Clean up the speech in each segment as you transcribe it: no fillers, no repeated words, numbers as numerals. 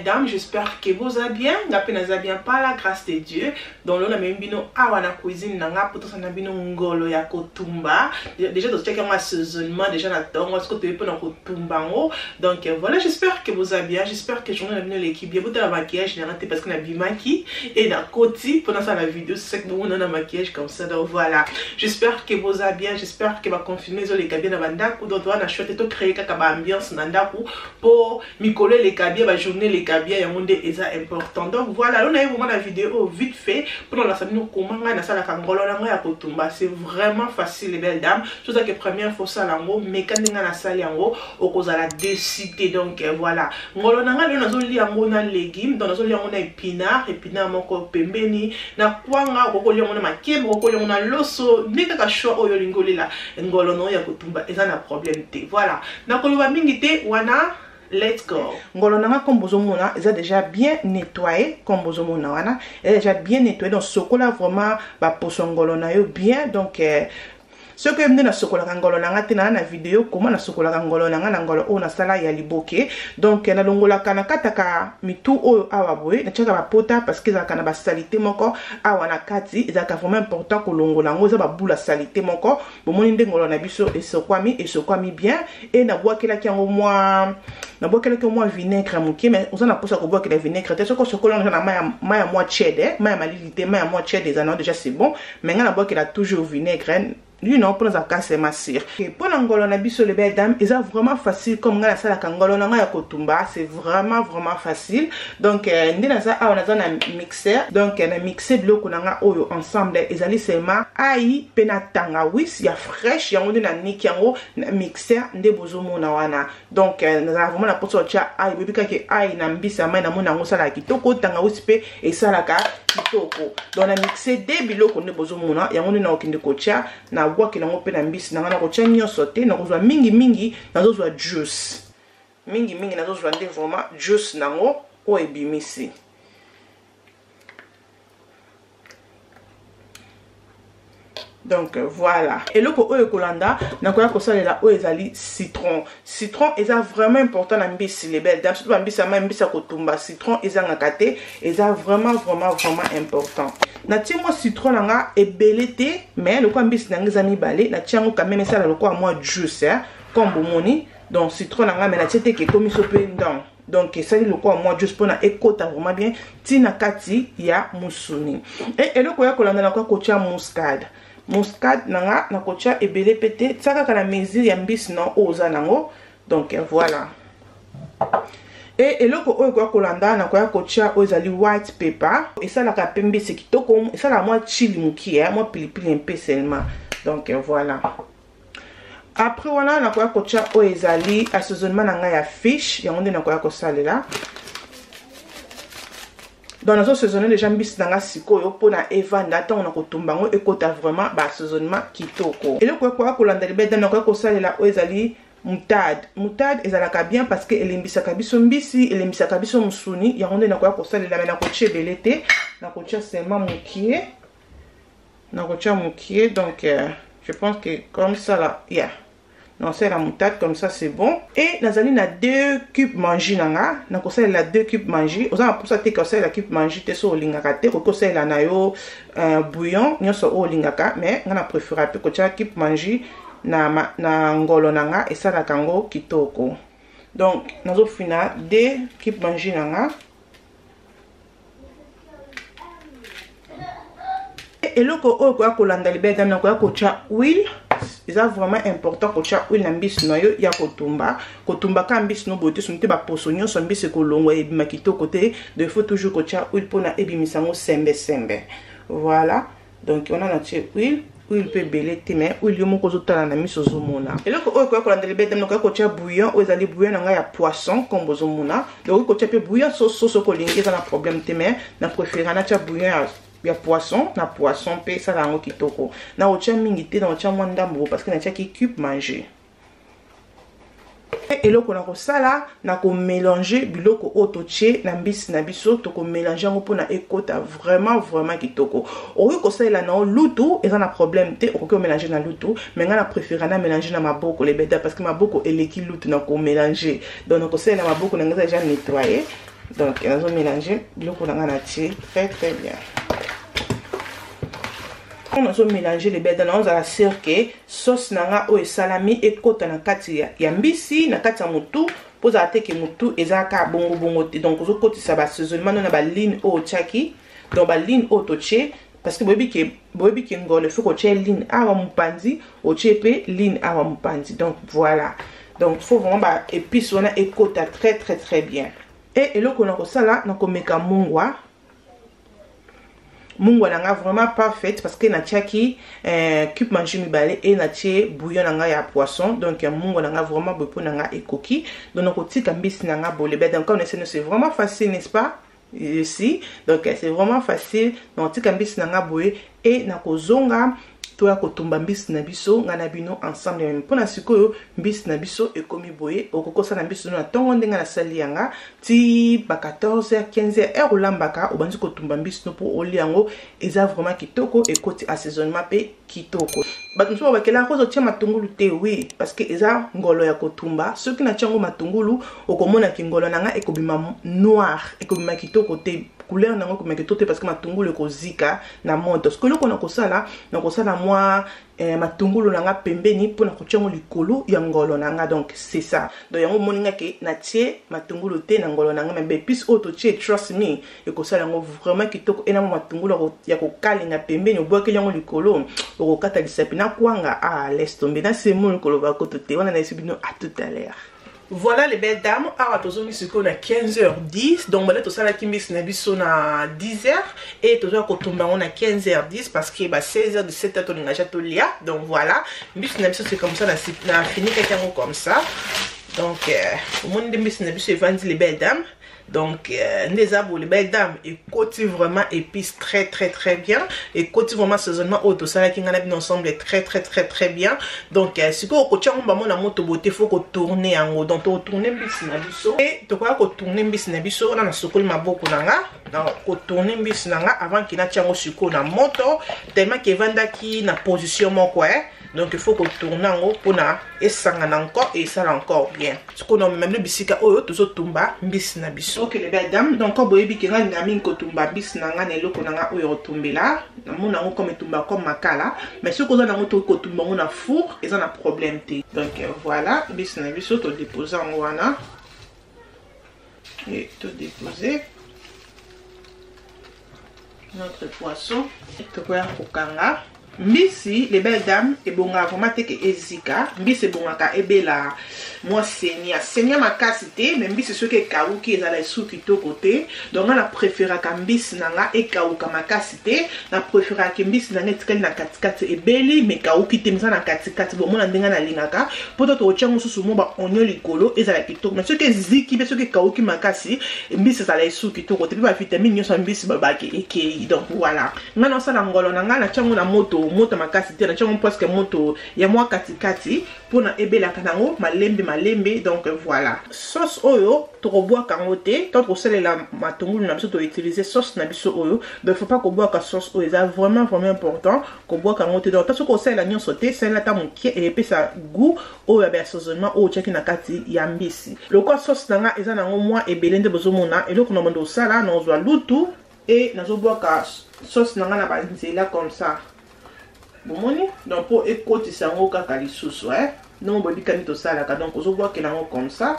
dames, j'espère que vous allez bien. Nga pe naza bien par la grâce de Dieu. Donc lelo namemi bino awa na cuisine na nga po tosala bino ngolo ya kotumba. Déjà totiaki yango assaisonnement déjà na tongo, sikoyo toye mpona kotumba yango. Donc voilà, j'espère que vous allez bien, j'espère que journée na bino eleki bien. Botala maquillage na nga te parce que nabimaki et nakoti mpona sala vidéo, c'est ça que bomona na maquillage comme ça. Donc voilà, j'espère que vous allez bien, j'espère que baconfinement ezoleka bien na bandako. Donc toza na choix te, tocréer kaka baambiance na ndako po mikolo eleka bien, bajournée eleka bien, yango nde eza important. Donc voilà, lelo naye vraiment na vidéo oyo vite fait mpona olakisa bino koma ngai nasalaka ngolo na ngai ya kotumba. C'est vraiment facile, les belles dames. Tozaki première fois osala yango, meka ndenge nasali yango, okozala déçu te. Donc voilà, ngolo na ngai lelo nazolia yango na légume, donc nazolia yango na épinard, épinard moko pembeni na kwanga, okoki kolia yango na makemba, okoki kolia yango na loso, nde kaka choix oyo olingi olela ngolo na oyo ya kotumba, eza na problème te. Voilà, nakoloba mingi te wana, let's go. Ngolo na nga, comme bozomona, eza déjà bien nettoyé. Comme bozomona wana, eza déjà bien nettoyé. Donc sokola vraiment baposo ngolo na yo bien. Donc soki oyebi nde nasokolaka ngolo na nga te, naa na video koma nasokolaka ngolo na nga na ngolo oyo nasala ya liboke. Donc nalongolaka, nakataka mitu oyo awa boye, natiaka bapota parce que ezalaka na basaleté moko awa na kati, ezalaka vraiment important kolongola yango, eza babula saleté moko. Bomoni nde ngolo na biso esokwami, esokwami bien. E nabwakelaki yango mwa, nabwakelaki mwa vinaigre moke, mais oza na mposa kobwakela vinaigre te. Soki osokoli yango na mai ya mwa tiède, mai ya malili te, mai ya mwa tiède eza nango déjà, c'est bon. Mais ngai nabwakela toujours vinaigre mpona ezalaka sema sûr. Mpona ngolo na biso, les belles dames, eza vraiment facile. Comme ngai nasalaka ngolo na ngai ya kotumba, c'est vraiment vraiment facile. Donc nde naza awa, naza na mixeur. Donc na mixe biloko na nga oyo ensemble, ezali seulement ail mpe na tangawisi ya fraîche, yango nde naniki yango na mixeur nde bozomona wana. Donc nazala vraiment na mposa kotia ail. Boyebi kaka ail na mbisi ya mai, namoni yango esalaka kitoko, tangawisi mpe esalaka kitoko. Donc na mixe de biloko nde bozomona yango, nde nakokende kotia, nabwakela yango mpe na mbisi na ngai. Nakotia nyonso te, nakozwa mingimingi, nazozwa juice mingimingi, nazozwa nde vraiment juice nango oyo ebimisi. Donc voilà, eloko oyo ekolanda, nakoya kosalela oyo ezali citron. Citron eza vraiment important na mbisi, les belles dames, surtout bambisi ya mai, mbisi ya kotumba, citron ezangaka te, eza vraiment vraiment vraiment important. Natie mwa citron na nga ebele te, mais lokola mbisi na nga eza mibale, natie yango quand même, esala lokola mwa juice, hein, comme bomoni. Donc citron na nga, mais natie te ke ekomi so mpe ndang. Donc esali lokola mwa juice mpona ekota vraiment bien ntina kati ya musuni. E eloko ya kolanda, nakoya kotia muscade. Muscade na nga nakotia ebele mpe te, tia kaka na mesure ya mbisi na oyo oza nango. Donc voilà, e eloko oyo ekoya kolanda, nakoya kotia oyo ezali white pepper, esalaka mpe mbisi kitoko, esalaka mwa chili mokie, mwa pilipili mpe seulement. Donc voilà, après wana nakoya kotia oyo ezali assaisonnement na ngai ya fish, yango nde nakoya kosalela. Donc nazosaisonne déjà mbisi na nga sikoyo mpona evanda, ntango na kotumba yango ekota vraiment baassaisonnement kitoko. Eloko ekoya kolanda, libeda, nakoya kosalela oyo ezali moutarde. Moutarde ezalaka bien parce que elembisaka biso mbisi, elembisaka biso mosuni, yango nde nakoya kosalela. Mais nakotia ebele te, nakotia seulement mokie, nakotia mokie. Donc je pense que comme ça là, yeah, non, c'est la moutarde, comme ça c'est bon. Et nazali na deux cubes Maggi na nga, nakosalela deux cubes Maggi. Oza na mposa te kosalela cube Maggi te, so olingaka te, koki kosalela na yo bouillon nyonso oyo olingaka, mais nga na préféra mpe kotia cube Maggi na ngolo na nga, esalaka yango kitoko. Donc nazofina deux cubes Maggi na nga. Eloko oyo koya kolanda, libeda, nakoya kotia huile. Eza vraiment important kotia huile na mbisi na yo ya kotumba. Kotumba ka mbisi no boye te, soki te baposo nyonso mbisi ekolongwa, ebima kitoko te. Donc il faut toujours kotia huile mpona ebimisa yango sembesembe. Voilà, donc wana natie huile, huile mpe ebele te, mais huile yo moko ozotala na miso, ozomona. Eloko oyo koya kolanda, libeda, nakoya kotia bouillon oyo ezali bouillon na ngai ya poisson, comme bozomona. Donc okoki kotia mpe bouillon soso soki olingi, eza na problème te, mais na préféra natia bouillon ya poisson na poisson mpe esala yango kitoko. Na kotia mingi te, na kotia mwa ndambo parce que natiaki cube Maggi. Eloko na kosala, na komélange biloko oyo totie na mbisi na biso, tokomélange yango mpona ekota vraiment vraiment kitoko. Okoki kosalela na yo lutu, eza na problème te, okoki komélange na lutu, mais ngai na préféra na mélange na maboko, lebeda, parce que maboko eleki lutu na komélange. Donc nakosalela maboko na ngai, eza déjà nettoyé. Donc nazo mélanger biloko na nga natie très très bien. Nazo mélanger les belles, nazala sûr que sauce na nga oyo esalami ekota na kati ya mbisi, na kati ya motu, mpo ozala te ke motu eza kaka bongo bongo te. Donc ozokotisa basaisonnement no na baligne oyo otiaki, donc baligne oyo totie, parce que boyebi ke ngolo, il faut kotia ligne awa mopanzi, otie mpe ligne awa mopanzi. Donc voilà, donc faut vraiment ba épice wana ekota très très très bien. E eloko na kosala, na komeka mungwa. Mungwa na nga vraiment parfaite, parce que natiaki cube Maggi mibale e natie bouillon na nga ya poisson. Donc mungwa na nga vraiment boye mpo na nga ekoki. Donc nakotika mbisi na nga bolebe. Donc comme c'est vraiment facile, n'est-ce pas? Ici, donc c'est vraiment facile. Donc tika mbisi na nga boye e nakozonga toya kotumba mbisi na biso, ngai na bino ensemble. Mpona sikoyo, mbisi na biso ekomi boye. Okokosala mbisi no na ntongo ndenge nasali yanga ti ba 14 15 heure, olambaka, obandi kotumba mbisi no mpo olia yango. Eza vraiment kitoko, ekoti assaisonnement mpe kitoko. Bato mosusu babakela kozotia matungulu te. Oui, parce que eza ngolo ya kotumba. Soki natia yango matungulu, okomonaki ngolo na nga ekobima noir, ekobima kitoko te, couleur nango ekobima kitoko te, parce que matungulu ekozika na moto. Soki eloko na kosala mwa matungulu na nga pembeni mpona kotia yango likolo ya ngolo na nga. Donc c'est ça. Donc yango omoni nga ke natie matungulu te na ngolo na nga, mais baépice oyo totie, trust me, ekosala yango vraiment kitoko. Ena mwa matungulu ya kokalinga pembeni, obwakeli yango likolo, okokata lisapi na kwanga. Ah, laisse tomber, na semo koloba koto te wana. Nayesi bino, à tout à l'heure. Voilà les belles dames, awa tozongi sikoyo na 15h10. Donc bale tosalaki mbisi na biso na 10h et tozoya kotumba yango na 15h10, parce que ba 16h 17h tolinga ja tolia. Donc voilà, mbisi na biso, c'est comme ça, na finikaki yango comme ça. Donc omoni nde mbisi na biso evandi, les belles dames. Donc nde eza boye, les belles dames, ekoti vraiment épice très très très bien, ekoti vraiment assaisonnement oyo tosalaki ngai na bino ensemble très très très très bien. Donc sikoyo okotia yango bamo na moto boye te, faut kotourner yango. Donc tokotourner mbisi na biso e tokoya kotourner mbisi na biso wana. Nasokoli maboko na nga na kotourner mbisi na nga avant ke natia yango sikoyo na moto, tellement ke evandaki na position moko, eh. Donc il faut kotourner yango mpona esangana encore et esala encore bien. Sikoyo na omema bisika oyo tozotumba mbisi na biso. Ok, les belles dames, donc boyebi ke nga linga mingi kotumba mbisi na nga na eloko na nga oyo kotumbela. Namona yango comme etumba comme makala, mais soki oza nango, tokoki kotumba yango na four, eza na problème te. Donc voilà, mbisi na biso todépose yango wana et todépose notre poisson. Tokoya kokanga mbisi, les belles dames. Ebongaka vraiment te ke ezika. Mbisi ebongaka ebela mwa senia senia makasi te, mais mbisi soki ekawuki, ezala esu kitoko te. Donc nga na préféraka mbisi na nga ekawuka makasi te. Na préféraka mbisi na nga etikali na katikati, ebeli mais ekawuki te, eza na katikati. Bomona ndenge nalingaka, mpo to tokotia mosusu mwa baoignon likolo, ezala kitoko. Mais soki eziki mpe soki ekawuki makasi, mbisi ezala esu kitoko te, mpe bavitamine nyonso ya mbisi babaki ekei. Donc voilà, nga nasala ngolo na ngai, natia yango na moto, moto makasi te, natia yango presque moto ya mwa katikati mpona ebelaka nango malembe malembe. Donc voilà, sauce oyo tokobwaka yango te. To kosalela matungulu na biso, toutiliser sauce na biso oyo. Donc faut pas kobwaka sauce oyo, eza vraiment vraiment important kobwaka yango te. Donc ata soki osalela nyonso te, salela ata moke, epesa goût oyo ya baassaisonnement oyo otiaki na kati ya mbisi. Lokola sauce na nga eza nango mwa ebele nde bozomona, eloko na bando osala, nazwa lutu e nazobwaka sauce na nga na banzela comme ça, bomoni. Donc mpo ekotisa yango kaka lisusu, eh? Ndongo boyebikani tosalaka. Donc ozobwakela yango comme ça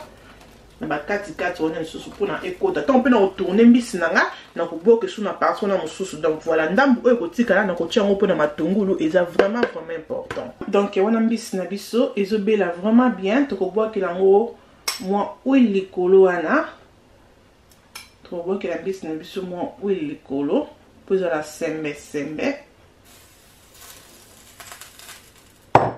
na bakatikati wana lisusu mpona ekota. Ntango mpe na kotourner mbisi na nga, na kobwaka esu na partie wana mosusu. Donc voilà, ndambu oyo ekotikala, na kotia yango mpona matungulu, eza vraiment vraiment important. Donc wana mbisi na biso ezobela vraiment bien. Tokobwakela yango mwa huile likolo wana. Tokobwakela mbisi na biso mwa huile likolo mpo ezala sembesembe.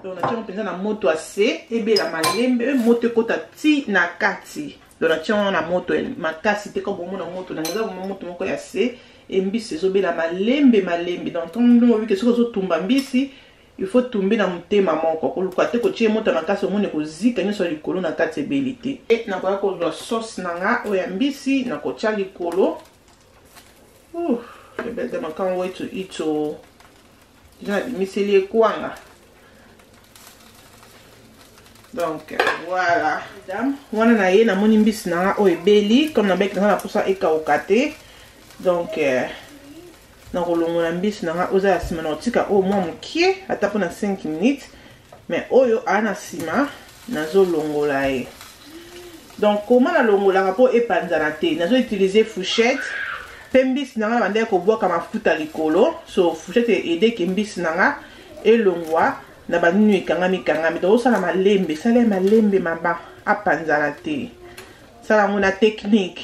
Donc natia mpenza na moto ase, ebela malembe, moto ekota ti na kati. Donc natia wana na moto makasi te, bomona moto nanga eza vraiment moto moko ya se e mbisi ezobela malembe malembe. Donc ntongo ndongo obike, soki ozotumba mbisi, il faut tumbe na motema moko, koluka te kotie moto makasi, omoni kozika nyonso ya likolo na kati ebeli te. E nakoya kozwa sauce na nga oyo ya mbisi, nakotia likolo. Ebele, I can't wait to eat. O deja nabimiseli ekwanga. Donc voilà, dame wana na ye namoni mbisi na nga oyo ebeli comme nabeki naza na mposa ekauka te. Donc nakolongola mbisi na nga oyo eza ya nsima, na kotika oyo mwa mokie ata mpona 5 minutes, mais oyo aa na nsima nazolongola ye. Donc koma nalongolaka mpo epanzana te, nazo utiliser fourchette mpe mbisi na nga na bandaki kobwaka mafuta likolo. So fourchette edeke mbisi na nga elongwa na banini ekangami kangami. Donc osala malembe, sala ya malembe maba apanzana te, sala yango na technique,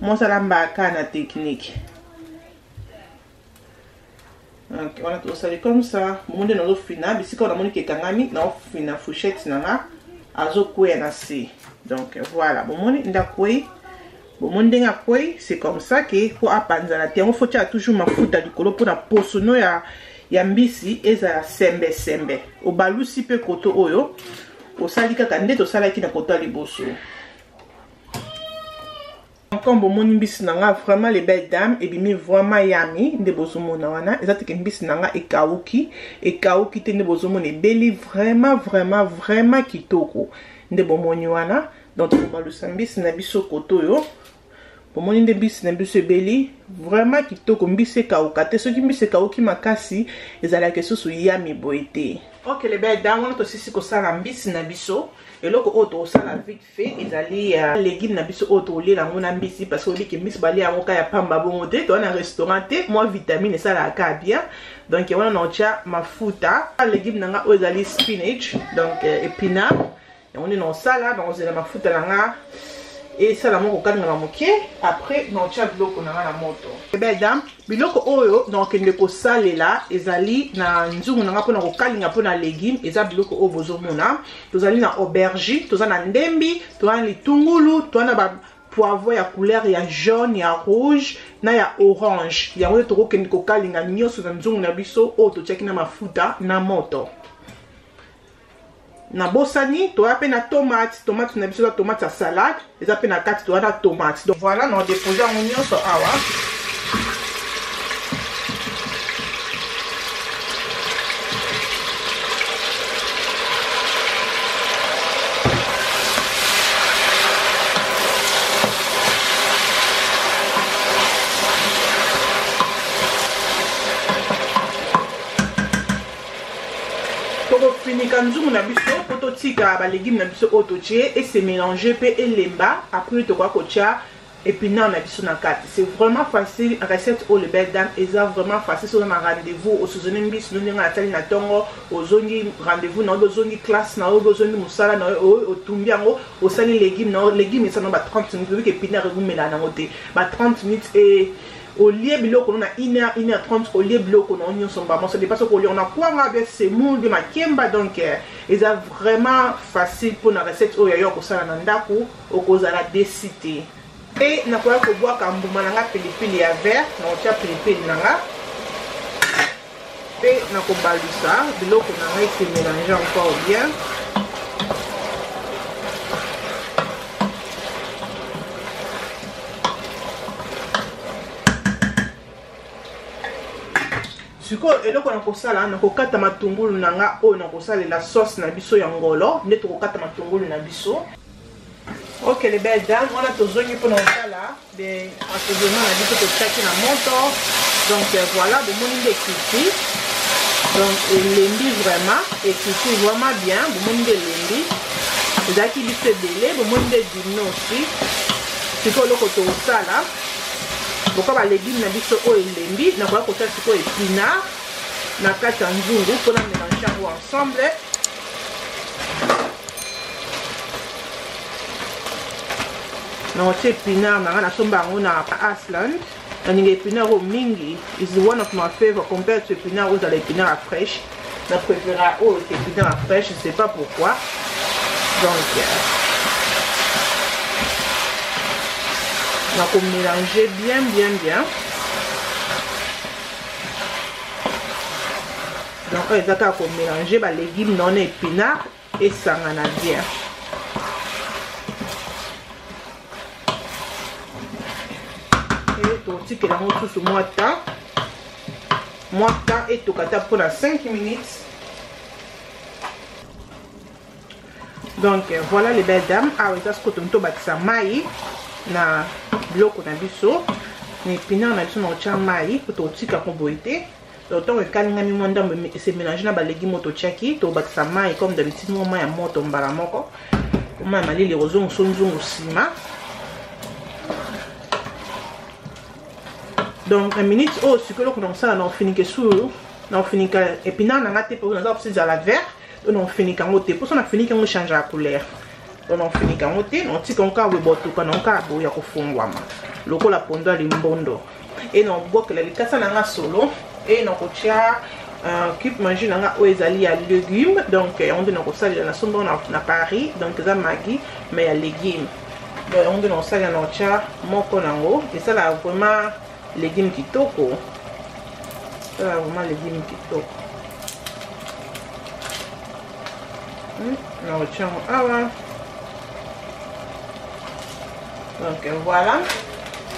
mosala mbaka na technique. Donc wana tosali comme ça, bomoni nde nazofina bisika oyo namoni ke ekangami, naofina fourchette na nga azokweya na se. Donc voilà, bomoni nde akwei, bomoni ndenge akwei, c'est comme ça ke po apanzana te. Yango faut tia toujours mafuta likolo mpona poso no ya mbisi ezala sembe sembe. Obalusi mpe koto oyo osali kaka nde tosalaki na koto ya liboso. Comme bomoni mbisi na nga vraiment, les belles dames, ebimi vraiment yami nde bozomona wana. Eza teke mbisi na nga ekauki, ekauki te, nde bozomona ebeli vraiment vraiment vraiment kitoko nde bomoni wana. Donc tokobalusa mbisi na biso koto oyo, bomoni nde mbisi na biso ebeli vraiment kitoko. Mbisi ekauka te, soki mbisi ekauki makasi ezalaka lisusu yami boye te. Ok les belles dames, wana tosisi kosala mbisi na biso. Eloko oyo tokosala vite fait ezali ya légume na biso oyo toliela yango na mbisi, parce que oyebiki mbisi balia yango ka ya pamba bongo te, toza na restaurant te, mwa vitamine esalaka ka bien. Donc wana naotya mafuta, légume na nga oyo ezali spinach, donc épinard. Yango nde naosala, nakozela mafuta na nga esala moko kokalingama moke, après naotya biloko na nga na moto. Belle dame, biloko oyo nakokende kosalela ezali na nzungu na nga mpona kokalinga mpona légume. Eza biloko oyo bozomona: tozali na aubergine, toza na ndembi, toza na litungulu, toza na ba poivron ya couleur ya jaune, ya rouge na ya orange. Yango nde tokokende kokalinga nyonso na nzungu na biso oyo totiaki na mafuta na moto. Nabosani, toya mpe na tomate. Tomate na biso eza tomate ya salade, eza mpe na kati, toya na tomate. Donc voilà, na dépose yango nyonso awa. Tokofinika nzungu na biso mpo totika balégume na biso oyo totie ese mélange mpe elemba. Après tokoka kotia épinard na biso na kati. C'est vraiment facile, recette oyo, les belles dames, eza vraiment facile. Soki oza na rendez-vous, osuzone mbisi no ndenge natali na ntongo, ozongi rendez-vous na yo, ozongi classe na yo, ozongi mosala na yo, otumbi yango, osali légume na yo. Légume eza na ba 30 minutes, obiki épinard ekumela nango te, ba 30 minutes e olie biloko no na 1 heure, 1 heure 30, olie biloko na yo nyonso mbama. Ça dépend soki olie na kwanga, bien semoule, bien makemba. Donc eza vraiment facile mpona recette oyo ya yo kosala na ndako, okozala déçu te. Mpe nakoya kobwaka mbuma na nga, pilipili ya vert, nakotia pilipili na nga mpe nakobalusa biloko na ngai, se mélange encore bien. Sikoyo eloko na kosala, nakokata matungulu na nga oyo nakosalela sauce na biso ya ngolo, nde tokokata matungulu na biso. Ok les belles dames, wana tozongi mpona kosala de assaisonnement na biso totiaki na moto. Donc voilà, bomoni nde ekiti, donc elembi vraiment, ekiti vraiment bien. Bomoni nde elembi, ezalaki biso ebele, bomoni nde dino aussi. Sikoyo eloko tokosala, lokola balégume na biso oyo elembi, nakoya kotia sikoyo épinard na kati ya nzungu mpona mélange yango ensemble. Nakotia épinard na nga, nasomba yango na Iceland. Nalinga épinard oyo mingi, is one of my favorite compared to épinard oyo ezala épinard ya fraîche. Na préféra oyo ke épinard ya fraîche, je sais pas pourquoi. Donc nakomélange bien bien bien. Donc oyo eza kaka komélange balégume na wana épinard esangana bien. E totikela yango susu mwa temps, mwa temps etoka ata mpona 5 minutes. Donc voilà les belles dames, awa eza sikoyo tolingi tobakisa mai na biloko na biso, na épinard na biso na kotya mai mpo tokotika yango boye te. Donc ntango ekalingami mwa ndambo ese mélange na balégume oyo totyaki, tobakisa mai comme d'habitude, mwa mai ya moto mbala moko, mai ya malili ekozongiso nzungu nsima. Donc na minute oyo sikoyo eloko na kosala, na kofinika esulu, na kofinika épinard na nga te mpo naza kopesa ezala vert. Donc na kofinika yango te, mposo na finiki yango change ya couleur. Donc na kofinika yango te, na kotika yango kaka boye, botoka na yango kaka boye ya kofungwama lokola pondo ya limbondo. E na kobwakela likasa na nga solo e na kotia cube Maggi na nga oyo ezali ya légume. Donc yango nde na kosalela, nasomba na Paris. Donc eza Maggi mais ya légume. Donc yango nde na kosalela, na kotia moko nango, esalaka vraiment légume kitoko, esalaka vraiment légume kitoko. Na kotia yango awa. Donc voilà.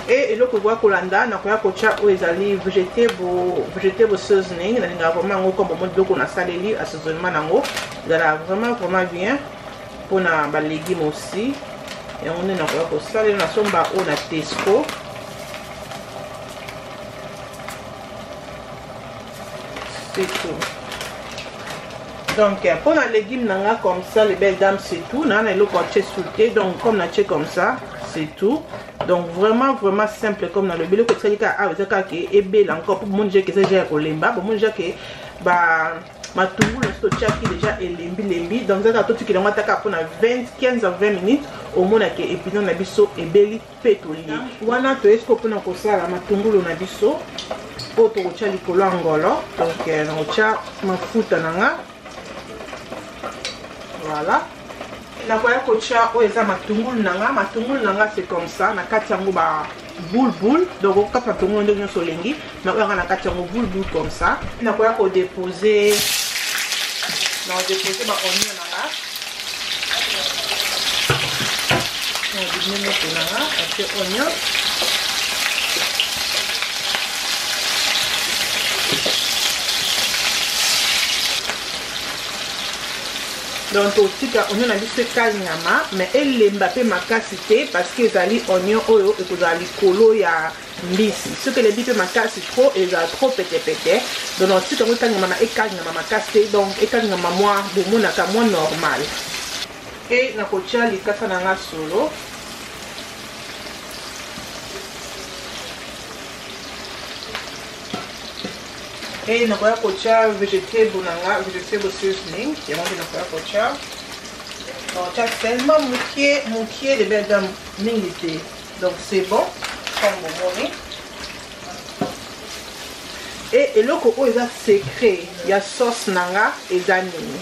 E eloko ekoya kolanda, nakoya kotia oyo ezali vegetable seasoning. Nalingaka vraiment yango, comme bomoni biloko nasaleli, assaisonnement nango ezalaka vraiment vraiment bien mpona balégume aussi. Yango nde nakoya kosalela, nasomba oyo na Tesco. C'est tout. Donc mpona légume na nga comme ça, les belles dames, c'est tout. Naa na eloko atie su te. Donc comme natie comme ça, c'est tout. Donc vraiment vraiment simple. Comme nalobi, eloko etikali kaka awa eza kaka ke ebela encore, mpo bomoni déjà ke eza déjà ya kolemba. Bomoni déjà ke ba matungulu nyonso totiaki déjà elembi-lembi. Donc eza kaka totikela yango ata kaka mpona 20, 15 à 20 minutes, omonake épinard na biso ebeli mpe tolie. Wana toye sikoyo mpona kosala matungulu na biso oyo tokotia likolo ya ngolo. Donc nakotia mafuta na nga. Voilà, nakoya kotia oyo eza matungulu na nga. Matungulu na nga, c'est comme ça, na kati yango ba boule boule. Donc okata matungulu ndenge nyonso olingi. Na oyo yanga na kati yango boule boule comme ça. Nakoya kodépose, na kodépose ba oignon na nga. Na moto na nga, atie oignon. Donc totika oignon na biso ekalingama, mais elemba mpe makasi te, parce que ezali oignon oyo ekozala likolo ya mbisi. Soki elembi mpe makasi trop, ezala trop petepete. Donc naotika yango ekalingama na ekalingama makasi te. Donc ekalingama mwa bomonaka mwa normal. E nakotia likasa na nga solo. E nakoya kotia vegetable na nga, vegetable seasoning. Yango nde nakoya kotia. Nakotia seulement mokie mokie, les belles dames, mingi te. Donc c'est bon comme bomoni. E eloko oyo eza secret ya sauce na nga eza nini?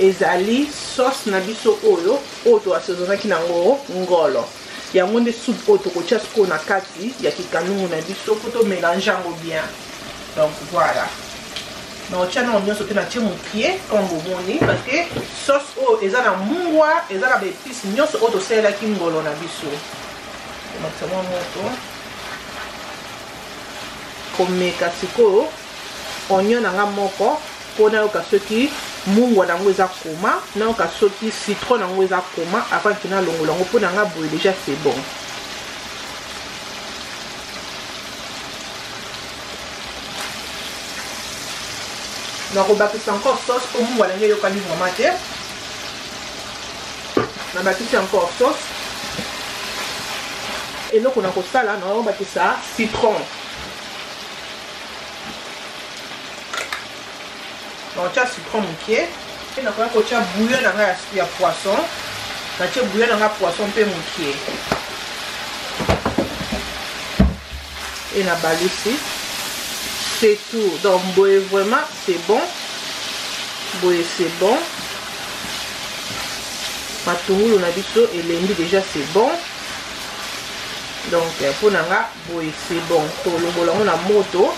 Ezali sauce na biso oyo toassaisonnaki nango ngolo. Yango nde soupe oyo tokotia sikoyo na kati ya kikalungu na biso mpo tomélange yango bien. Donc voilà, nakotia nango nyonso te, natie mokie comme bomoni, parce que sauce oyo eza na mungwa, eza na baépice nyonso oyo tosalelaki ngolo na biso. Tomatisa mwa moto, komeka sikoyo oignon na nga moko mpo nayoka soki mungwa nango eza koma, nayoka soki citron nango eza koma avant ke nalongola yango. Mpo na nga boye déjà c'est bon. Nakobakisa encore sauce mpo mungwa nange eyokani vraiment te. Nabakisi encore sauce. Eloko na kosala, nakobakisa citron. Nakotia citron mokie mpe nakoya kotia bouillon na ngai ya poisson. Natie bouillon na ngai poisson mpe mokie e na balusi. C'est tout. Donc boye vraiment c'est bon, boye c'est bon. Matungulu na biso elembi déjà, c'est bon. Donc mpo na nga boye c'est bon. Tolongola yango na moto,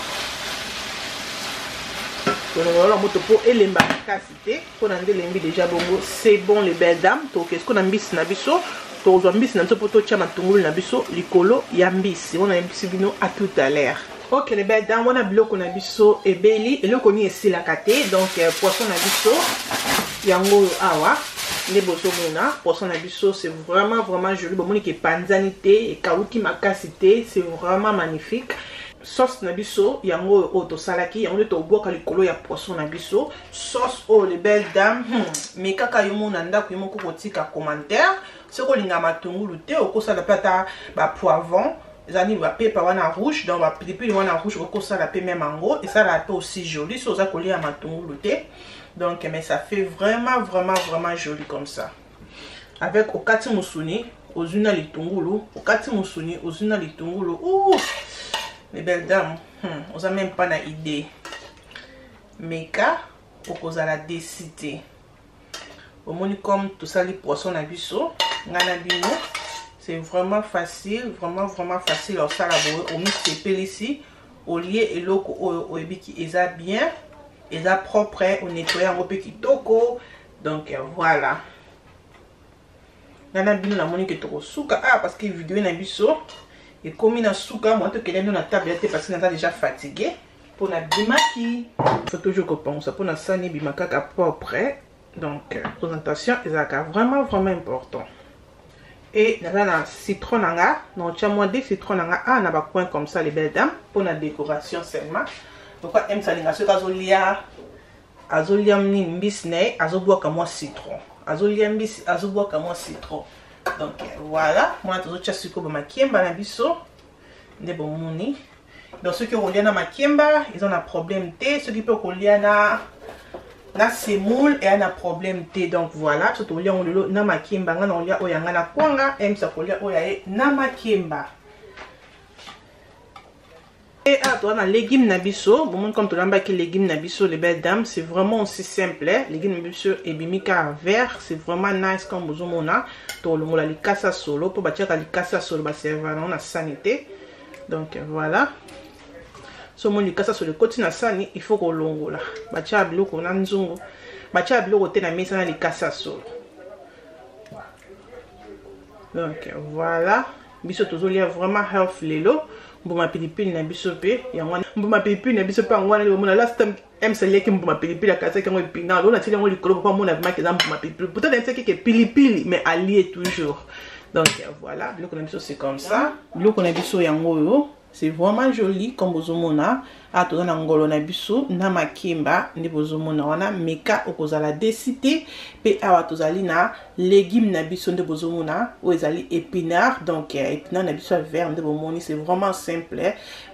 tolongola na moto mpo elemba makasi te. Mpona nde elembi déjà bongo, c'est bon, les belles dames. Toke siko na mbisi na biso. Tokozwa mbisi na biso mpo totia matungulu na biso likolo ya mbisi wana. Yebisi bino, à tout à l'heure. Ok les belles dames, wana biloko na biso ebeli. Eloko nini esilaka te. Donc poisson na biso yango oyo awa. Nde bozomona poisson na biso, c'est vraiment vraiment joli. Bomoni ke epanzani te, ekawuki makasi te, c'est vraiment magnifique. Sauce na biso yango oyo oyo tosalaki yango nde tobwaka likolo ya poisson na biso. Sauce oyo, les belles dames, mais kaka yo mona ndako, yo moko kotika commentaire. Soki olinga matungulu te, okosala mpe ata bapoivron, ezali bapepa wana rouge, donc bapilipili wana rouge, okosala mpe même yango, esalaka mpe aussi joli so oza kolia matungulu te. Donc mais ça fait vraiment vraiment vraiment joli comme ça. Avec okati mosuni, ozwi na litungulu, okati mosuni, ozwi na litungulu. Ouh, mes belles dames, oza même pas na idée. Meka, okozala déçue te. Omoni comme tosali poisson na biso, ngai na bino, c'est vraiment facile, vraiment vraiment facile. Osala boye, omisepelisi, olie eloko oyo oyebiki eza bien, eza propre, onettoye yango mpe kitoko. Donc voilà, ngai na bino namoni ke tokosuka. Ah, parce que video na biso ekomi na suka. Mwa tokende ndo na table ya te, parce que naza déjà fatigué mpona bimaki. Faut toujours kopangusa mpona sani ebima kaka propre. Donc présentation ezalaka vraiment vraiment important. Et naza na citron na nga, naotya mwa de citron na nga na bacoin comme ça, les belles dames, mpona décoration seulement. Pourquoi m alinga soki azolia, azolia nini, mbisi na ye, azobwaka mwa citron, azolia mbisi, azobwaka mwa citron. Donc voilà, mwana tozotya sikoyo bamakemba na biso nde bomoni. Donc soki okolia na makemba, eza na problème te. Soki mpe okolia na semoule, eya na problème te. Donc voilà, so tokolia yango lelo na makemba. Nga na kolia oyo yanga na kwanga, emisa kolia oyo aye na makemba. Et ah, toza na légume na biso. Bomoni comme tolambaki légume na biso, les belles dames, c'est vraiment aussi simple, eh? Légume na biso ebimi kaka vert, c'est vraiment nice. Comme bozomona, tolongola likasa solo mpo batiaka likasa solo, baserva nango na sani te. Donc voilà, so omoni likasa solo ekoti na sani, il faut kolongola. Batiaka biloko na nzungu, batiaka biloko te na mesa na likasa solo. Donc voilà, biso tozolia vraiment health lelo. Mbuma pilipili na biso mpe yango wana, mbuma pilipili na biso mpe yango wana. Omona last time ems aliaki mbuma pilipili, akasaki yango épinard. Oyo natili yango likolo mpo amona vraiment eza mbuma pilipili. Pourtant nayebisaki ke pilipili, mais alie toujours. Donc voilà, biloko na biso, c'est comme ça. Biloko na biso yango oyo, c'est vraiment joli comme bozomona. Awa toza na ngolo na biso na makemba nde bozomona wana. Meka, okozala déçue te. Mpe awa tozali na légume na biso nde bozomona, oyo ezali épinard. Donc épinard na biso ya vert nde bomoni, c'est vraiment simple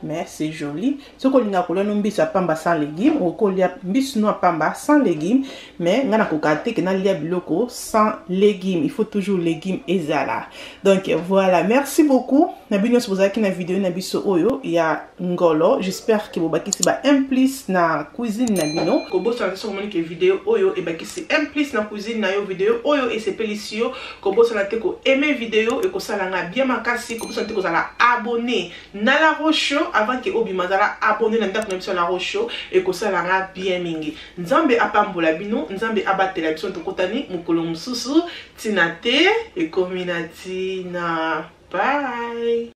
mais c'est joli. Soki olingaka kolia no mbisi ya pamba sans légume, okolia mbisi no ya pamba sans légume, mais ngai nakoka te ke nalia biloko sans légume. Il faut toujours légume ezala. Donc voilà, merci beaucoup na bino nyonso bozalaki na video na biso oyo ya ngolo. J'espère ke bobakisi ba un plus na cuisine na bino. Kobosana te, soki omoni ke video oyo ebakisi un plus na cuisine na yo, video oyo esepelisi yo, kobosana te koaime video, ekosalanga bien makasi. Kobosana te kozala abonné na La Roche. Avant ke obima, azala abonné na ndako na biso ya La Roche, ekosalanga bien mingi. Nzambe apambola bino, Nzambe abatela biso. Tokotani mokolo mosusu. Ntina te ekomi na ntina. Bye.